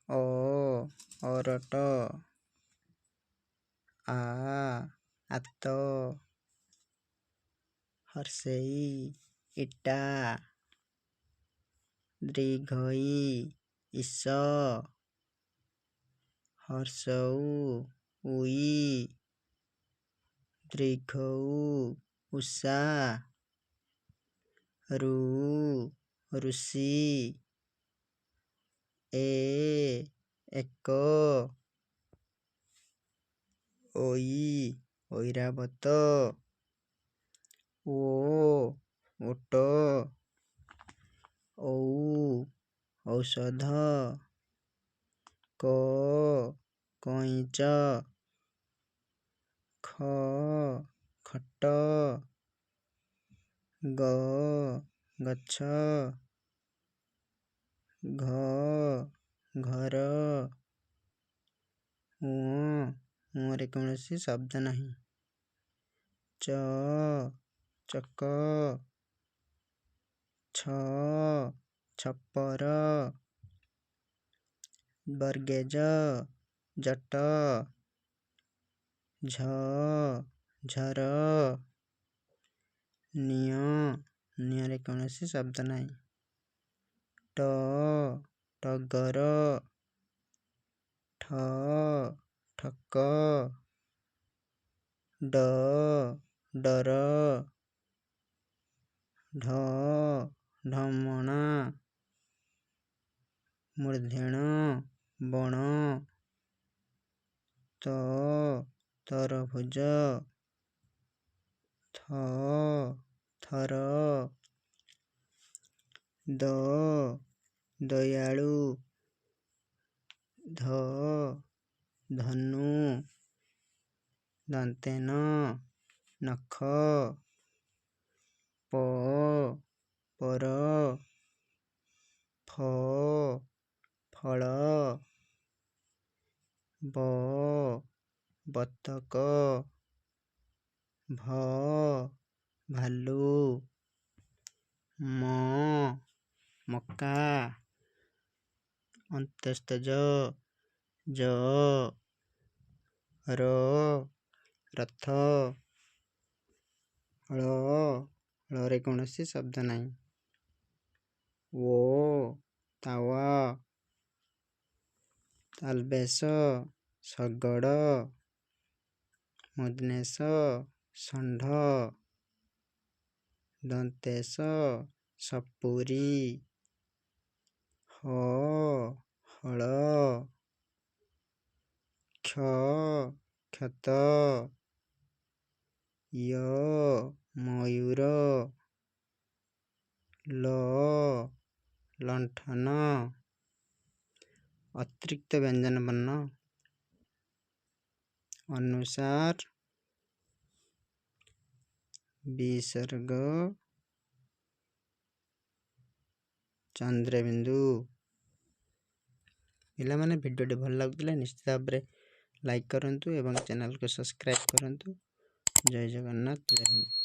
ଅ ଅରଟ, ଆ ଆତ, ହର୍ଷେଇ ଇଟା, ଦୀର୍ଘଇ ଇସ, ହର୍ଷଉ ଉଇ, ଦୀର୍ଘଉ ଉଷା, ଋ ଋଷି, ଏ ଏକ, ଐ ଐରାବତ, ଓ ଓଟ, ଔ ଔଷଧ, କ କଇଁଚ, ଖ ଖଟ, ଗ ଗଛ, ଘ ଘର, ଉଁ ଉଁରେ କୌଣସି ଶବ୍ଦ ନାହିଁ, ଚ ଚକ, ଛ ଛପର, ବର୍ଗେଜ ଜଟ, ଝ ଝର, ନିଅ ନିଅରେ କୌଣସି ଶବ୍ଦ ନାହିଁ, ଟ ଟଗର, ଠ ଠକ, ଡ ଡର, ଢ ଢମଣା, ମୂର୍ଦ୍ଧେଣ ବଣ, ତ ତରଭୁଜ, ଥ ଥର, ଦ ଦୟାଳୁ, ଧ ଧନୁ, ଦନ୍ତେନ ନଖ, ପ ପର, ଫ ଫଳ, ବ ବତକ, ଭ ଭାଲୁ, ମ ମକା, ଅନ୍ତସ୍ଥ ଜ ଜ, ର ରଥ, ଳ ଳରେ କୌଣସି ଶବ୍ଦ ନାହିଁ, ଓ ତାୱା, ତାଲବେଶ ଶଗଡ଼, ମୂର୍ଦ୍ଧନ୍ୟଶ ଷଣ୍ଢ, ଦନ୍ତେଶ ସପୁରୀ, ହ ହଳ, କ୍ଷ କ୍ଷତ, ୟ ମୟୂର, ଲ ଲଣ୍ଠନ। ଅତିରିକ୍ତ ବ୍ୟଞ୍ଜନ ବର୍ଣ୍ଣ ଅନୁସାର ବିସର୍ଗ ଚନ୍ଦ୍ରବିନ୍ଦୁ। ପିଲାମାନେ, ଭିଡ଼ିଓଟି ଭଲ ଲାଗୁଥିଲେ ନିଶ୍ଚିତ ଭାବରେ ଲାଇକ୍ କରନ୍ତୁ ଏବଂ ଚ୍ୟାନେଲକୁ ସବସ୍କ୍ରାଇବ୍ କରନ୍ତୁ। ଜୟ ଜଗନ୍ନାଥ, ଜୟ ହିନ୍ଦ।